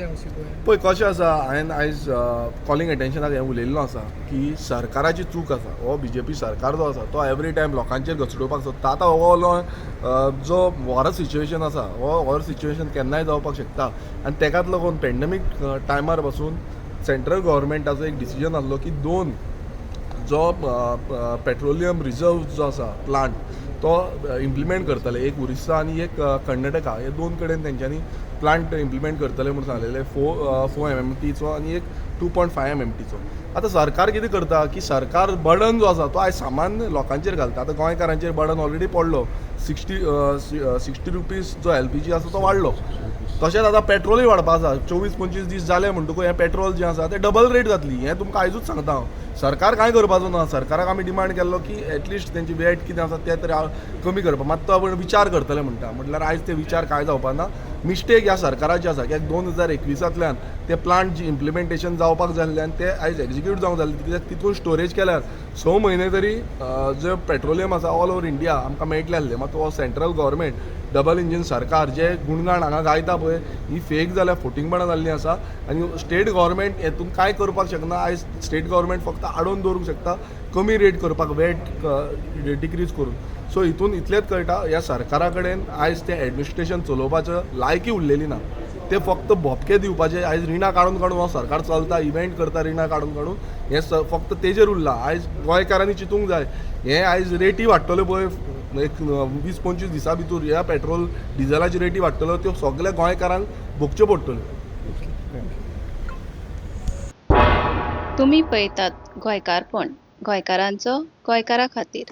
कितें अशी गोंयांत? पळय कशें आसा, हांवें आयज कॉलिंग एटेन्शनाक हें उलयल्लो आसा की सरकाराची चूक आसा. हो बीजेपी सरकार जो आसा तो एवरी टायम लोकांचेर घसडोवपाक सोदता. आतां हो जो वॉर सिच्युएशन आसा, हो वॉर सिच्युएशन केन्नाय जावपाक शकता आनी तेकाच लागून पेंडमीक टायमार पासून सेंट्रल गव्हर्मेंटाचो एक डिसिजन आसलो की दोन जो पेट्रोलियम रिजर्व जो आसा प्लांट तो इम्प्लिमेंट करतले, एक उरिस्सा आनी एक कर्नाटका, हे दोन कडेन तेंच्यांनी प्लांट इम्प्लिमेंट करतले म्हूण सांगलेले, 4 एमएमटीचो आनी एक 2.5 एमएमटीचो. आतां सरकार कितें करता की सरकार बर्डन जो आसा तो आयज सामान्य लोकांचेर घालता. आतां गोंयकारांचेर बर्डन ऑलरेडी पडलो, 60 रुपीज जो एलपीजी आसा तो वाडलो. तशेंच आतां पेट्रोलूय वाडपा आसा. 24-25 दीस जाले म्हणटकूच हें पेट्रोल जें आसा तें डबल रेट जातली, हें तुमकां आयजूच सांगता हांव. सरकार कांय करपाचो ना. सरकाराक आमी डिमांड केल्लो की एटलिस्ट तेंची वेट कितें आसा तें तरी कमी करपाक, मात तो आपूण विचार करतले म्हणटा, म्हटल्यार आयज ते विचार कांय जावपा ना. मिस्टेक ह्या सरकाराची आसा कित्याक 2021तांतल्यान ते प्लांट जी इम्प्लिमेंटेशन जावपाक जाल्लें आनी ते आयज एक्जिक्यूट जावंक जाल्लें, कित्याक तितून स्टोरेज केल्यार 6 म्हयने तरी जे पेट्रोलियम आसा ऑल ओवर इंडिया आमकां मेळटलें आसलें. मात हो सेंट्रल गव्हर्मेंट डबल इंजीन सरकार जे गुणगान हांगा गायता पळय, ही फेक जाल्या, फोटिंगपणां जाल्लीं आसा आनी स्टेट गव्हर्मेंट हेतून कांय करपाक शकना. आयज स्टेट गव्हर्मेंट फक्त आडोवन दवरूंक शकता कमी रेट करपाक, वेट डिक्रीज करून. सो हितून इतलेंच कळटा, ह्या सरकारा कडेन आयज तें एडमिनिस्ट्रेशन चलोवपाचो लायकी उरलेली ना. ते फक्त भोपके दिवपाचे. आयज रिणां काडून काडून हो सरकार चलता, इव्हेंट करता रिणां काडून काडून, हें फक्त तेजेर उरलां. आयज गोंयकारांनी चिंतूंक जाय, हें आयज रेटी वाडटल्यो पळय, एक 20-25 दिसां भितर ह्या पेट्रोल डिझलाची रेटी वाडटल्यो, त्यो सगल्या गोंयकारांक भोगच्यो पडटल्यो. तुमी पळयतात गोंयकारपण, गोंयकारांचो गोंयकारा खातीर.